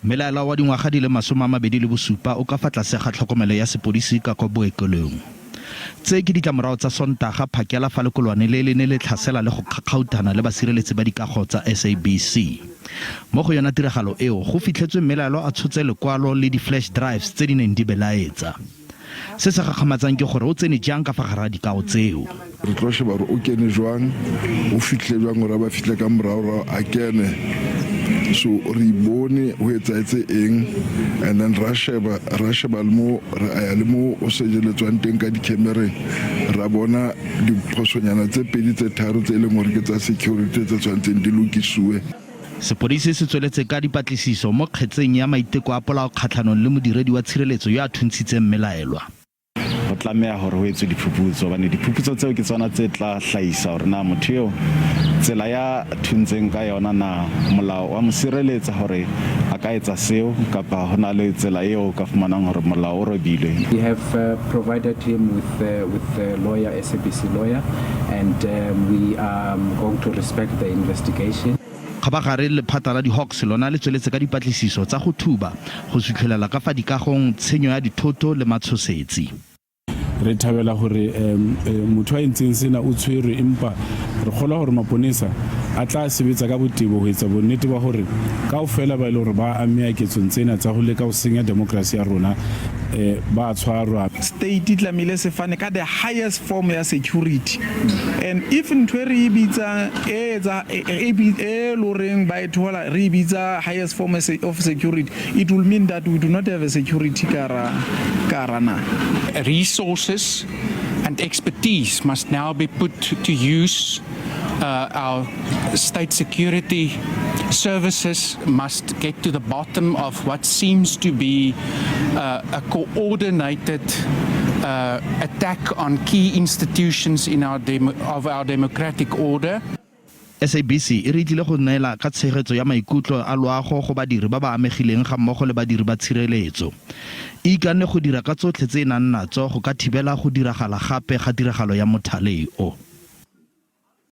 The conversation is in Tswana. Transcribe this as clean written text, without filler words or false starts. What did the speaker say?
Mmelaelwa wa dingwaga di le 27 o ka fa tlase ga tlhokomelo ya sepodisi ka kwa bookelong. Tse ke ditlamorago tsa Sontaga phakela fa lekolwane le le ne le tlhasela le go kgakgauthana le basireletsi ba dikago tsa SABC. Mo go yona tiragalo eo, go fitlhetswe mmelaelwa a tshotse lekwalo le di-flash drives tse di neng di belaetsa. Se se gakgamatsang ke gore o tsene jang ka fa gare ga dikago tseo. Re tlo sheba gore o kene jwang, o fihlile jwang gore a ba fihle ka moraorao a kene. So re bone ho etsahetse eng and then ra sheba, ra sheba le mo, re a ya le mo o sejeletswang teng ka dikhemereng, ra bona diphosonyana tse pedi tse tharo tse e leng gore ke tsa security tse tshwanetseng di lokisiwe. Sepodisi se tsweletse ka dipatlisiso mo kgetseng ya maiteko a polao kgatlhanong le modiredi wa tshireletso yo a thuntshitseng mmelaelwa. Ho tlameha hore ho etswe diphuputso hobane diphuputso tseo ke tsona tse tla hlahisa hore na motho eo tsela ya thuntseng ka yona na molao wa mo sireletsa hore a ka etsa seo kapa ho na le tsela eo o ka fumanang hore molao o robilwe. We have provided him with with a lawyer, SABC lawyer, and we are going to respect the investigation. Kgabagare, lephata la di-Hawks lona le tsweletse ka dipatlisiso tsa go thuba, go sutlhelela ka fa dikagong, tshenyo ya dithoto le matshosetsi. Re thabela hore motho a entseng sena o tshwerwe empa re kgolwa hore maponesa a tla sebetsa ka botebo ho etsa bonnete ba hore kaofela ba e le hore ba ameha ketsong tsena tsa ho leka ho senya demokrasi ya rona ba a tshwarwa. State tlamehile se fane ka the highest form ya security and if ntho e re e bitsang e etsa e loreng ba e thola re e bitsa highest form of security, it will mean that we do not have a security ka hara ka hara naha. Resources and expertise must now be put to use. Our state security services must get to the bottom of what seems to be a coordinated attack on key institutions in our of our democratic order. SABC e re tlile go neela ka tshegetso ya maikutlo a loago go badiri ba ba amegileng ga mmogo le badiri ba tshireletso. E ikanne go dira ka tsotlhe tse e nang natso go ka thibela go diragala gape ga tiragalo ya mothale o.